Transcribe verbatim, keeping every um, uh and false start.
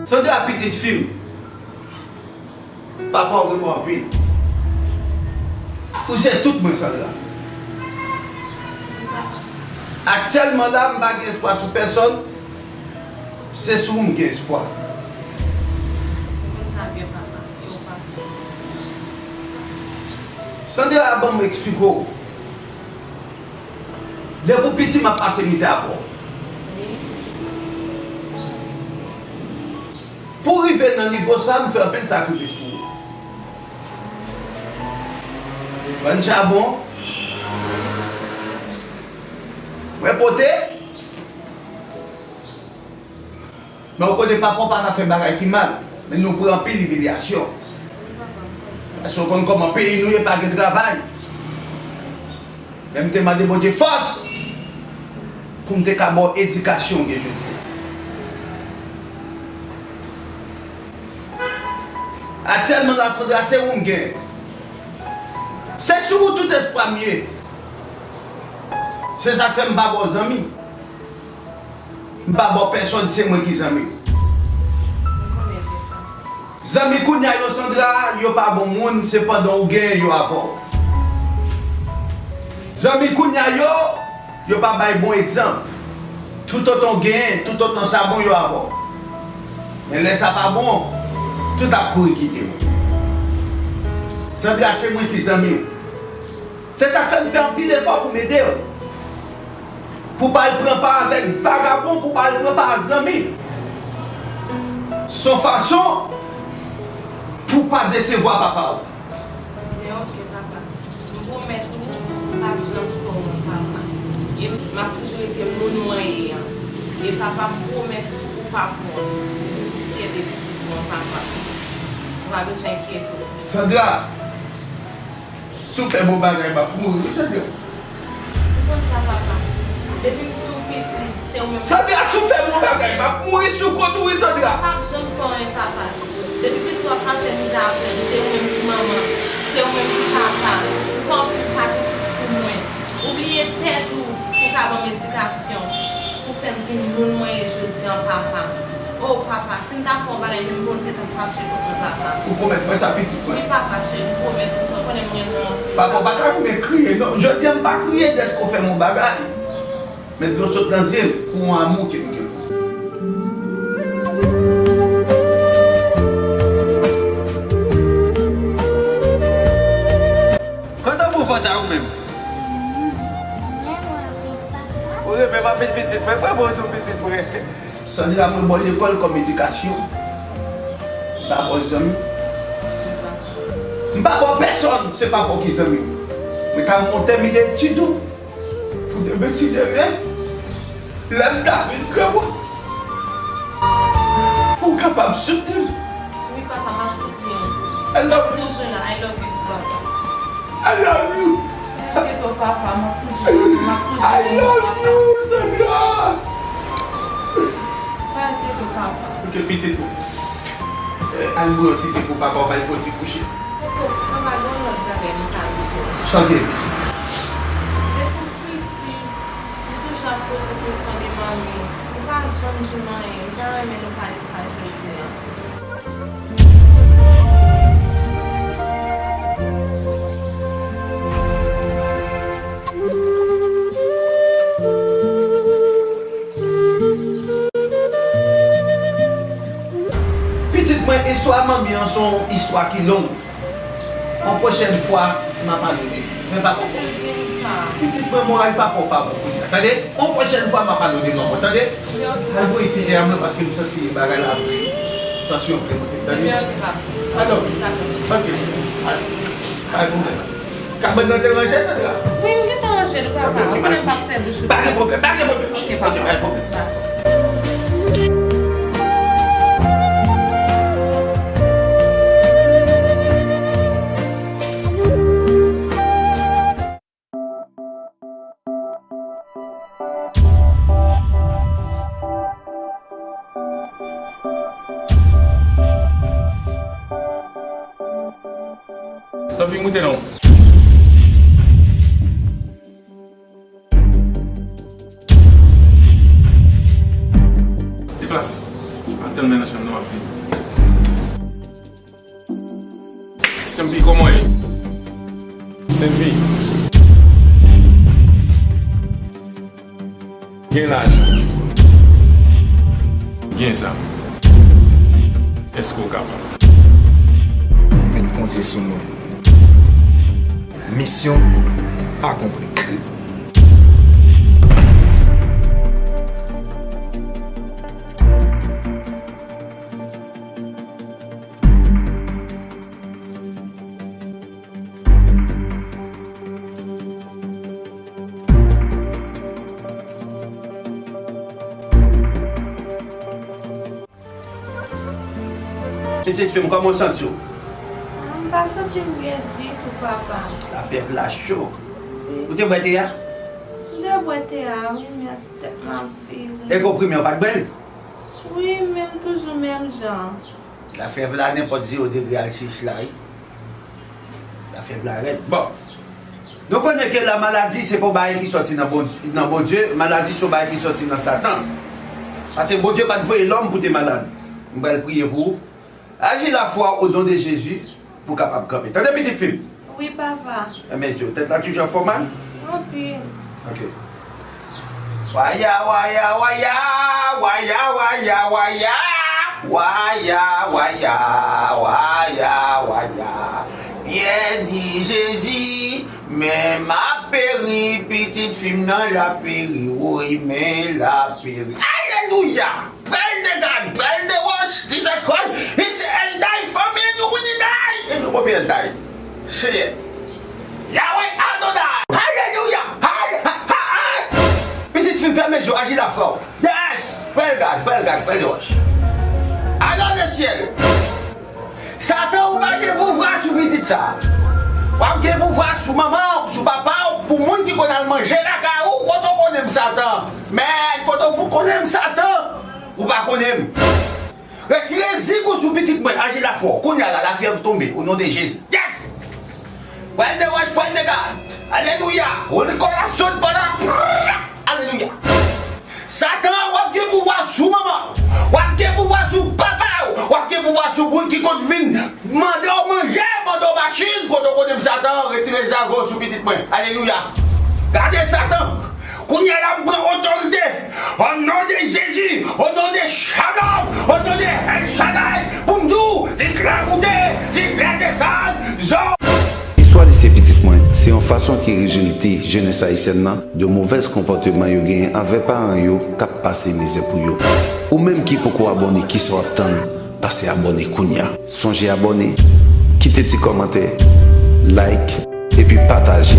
Sandra, pitit fi m, papa w renmen w anpil. Ou se tout mwen, Sandra. Aktyèlman la, m pa gen espwa sou pèsòn. Se sou ou m gen espwa. Ou konn sa byen, papa. E ou pa. Sandra, ban m eksplike w. Depi w piti, m ap pase mizè avè w. Pou w rive nan nivo sa, m fè anpil sakrifis pou ou. Vann chabon. Mwen pote. Men w konnen papa w pa ka fè bagay ki mal, men nou pran anpil imilyasyon. Paske w konn kòman peyi nou ye, pa gen travay. Men m te mande Bondye fòs pou m te ka ba w edikasyon w gen jodi a. Aktyèlman la, Sandra, se ou m gen. Se sou ou tout espwa m ye. Se sa k fè m pa ba w zanmi. M pa ba w pèsòn, se mwen ki zanmi w. Zanmi kounye a yo, Sandra, yo pa bon moun, se pandan ou genyen yo avè w. Zanmi kounye a yo, yo pa bay bon egzanp. Toutotan w genyen, toutotan sa bon, yo avè w. Men lè sa pa bon, tout ap kouri kite w. Sandra, se mwen ki zanmi w. Se sa k fè m fè anpil efò pou m ede w. Pou w pa al pran pa avèk vagabon, pou w pa al pran pa ak zanmi. Se yon fason pou w pa desevwa papa w. Men oke, papa. M pwomèt ou, m p ap janm fè w wont, papa. E m ap toujou rete moun mwen ye an. E papa, m pwomèt ou, ou p ap wont. Ou kenbe pitit mwen, papa. Ou pa bezwen enkyete w. Sandra! Si w fè bon bagay, m ap mouri, wi, Sandra. Ou konn sa, papa. Depi m tou piti, se ou menm. Sandra, si w fè bon bagay, m ap mouri sou kont ou, wi, Sandra. M p ap janm fè w anyen, papa. Depi piti w ap pase mizè avè m, se ou menm ki manman, se ou menm ki papa. Ou fè anpil sakrifis pou mwen. Ou bliye tèt ou pou w ka ban m edikasyon, pou w fè m vin moun mwen ye jodi an, papa. O, papa, si m ta fè yon bagay, menm Bondye t ap fache kont mwen, papa. Ou pwomèt mwen sa, pitit mwen? Wi, papa cheri, m pwomèt ou sa, ou konnen m renmen w anpil, papa. Papa, w pa ta renmen kriye, non. Jodi a, m pa kriye dèske w fè m yon bagay. Men dlo sot nan zye m pou yon amou ke m gen pou ou. Kanta pou fè sa ou menm? Ou renmen m anpil, pitit mwen, mwen bon tou, pitit mwen. Sandra, mwen ba w lekòl kòm edikasyon. M pa ba w zanmi. M pa ba w pèsòn, se papa w ki zanmi w. Mwen ka monte m de etid ou. Pou demen si Dye vle, lè m ta vin gran moun, pou w kapab soutni m. Wi, papa, m ap soutni w. I love you. Toujou la, I love you too, papa. I love you. Pa enkyete w, papa, m ap toujou la, m ap toujou la, papa. I love you, Sandra. Pa enkyete w, papa. Ok, pitit mwen. Eh, al bwè yon ti te pou papa w, ba l fè yon ti kouche. Papa, gen yon lòt bagay m ta di w. Sa w gen? Depi w piti, ou toujou ap poze w kesyon de manmi. Ou pa janm di m anyen. M ta renmen nou pale sa jodi a. Pitit mwen, istwa manmi an se yon istwa ki long. Yon pwochèn fwa, m a pale de li. Men pa poko. Pitit mwen, moral papa w pa bon kounye a. Tande? Yon pwochèn fwa, m a pale de manman w, tande? Al bwè ti te a mwen paske m santi bagay la vle. Tansyon vle monte, tande? Alò, ok. Al, pa gen pwoblèm. Kabann nan te ranje, Sandra? Wi, m gentan ranje l, papa. Ou konnen m p ap fè bouch ou. Pa gen pwoblèm, pa gen pwoblèm. Ok, papa. Ok, pa gen pwoblèm. Dakò. Sa vin moute non. Deplase. Pa tann mwen nan chanm nan, m ap vini. Gen lajan. Gen zam. Èske w kapab? Ou mèt konte sou mwen. Misyon akonpli. Pitit fi m, kòman w santi w? M pa santi m byen ditou, papa. Lafyèv la cho. Wi. Ou te bwè te a? M te bwè te a, wi, men se tèt m ap vire. E konprime an pa t bwè l? Wi, men m toujou menm jan. Lafyèv la nenpòt zewo degre al sis la, wi. Lafyèv la rèd. Bon. Nou konnen ke la maladi se pa yon bagay ki sòti nan Bon-, nan Bondye, maladi se yon bagay ki sòti nan Satan. Paske Bondye pa t voye lòm pou te malad. M pral priye pou ou. Aji lafwa w o non de Jezi pou w kapab kanpe. Tande pitit fi m. Wi, papa. Enben, di w, tèt la toujou ap fè w mal? Anpil. Ok. Waya, waya, waya, waya, waya, waya, waya, waya, waya, waya. Pyè di Jezi, men m ap peri, pitit fi m nan l ap peri, woy, men l ap peri. Alelouya! Pray the God, pray the wash, Jesus Christ, it's El Dai for me, you will die, and you will be El Dai. Seyè. Yahweh Adonai. Alelouya. Pitit fi m fèmen je w, aji lafwa w. Yes. Pray God, pray God, pray the wash. Alò le syèl. Satan, ou pa gen pouvwa sou pitit sa. W ap gen pouvwa sou manman w, sou papa w, pou moun ki konn al manje lakay ou, kote w konnen m Satan. Mèd, kote w konnen m Satan. Ou pa konnen m. Retire zig ou sou pitit mwen, aji lafwa w. Kounye a la, lafyèv tonbe, o non de Jezi. Yes! Pral de wòch, pral de gad. Alelouya! Holy Korason para. Alelouya! Satan, w ap gen pouvwa sou manman w. W ap gen pouvwa sou papa w. W ap gen pouvwa sou moun ki konn vin mande w manje, mande w machin. Kote w konnen m Satan, retire zago sou pitit mwen. Alelouya! Gade Satan! Kounye a la, m pran otorite, o non de Jezi, o non de Shalom, o non de El Shaddai, pou m di w, tit la moute, tit la desann, zo. Istwa Lise Pitit Mwen se yon fason ki rejilite jenès ayisyèn nan de movèz konpòteman yo genyen anvè paran yo k ap pase mizè pou yo. Ou menm ki poko abòne, kisa w ap tann? Pase abòne kounye a. Sonje abòne, kite ti kòmantè, like, epi pataje.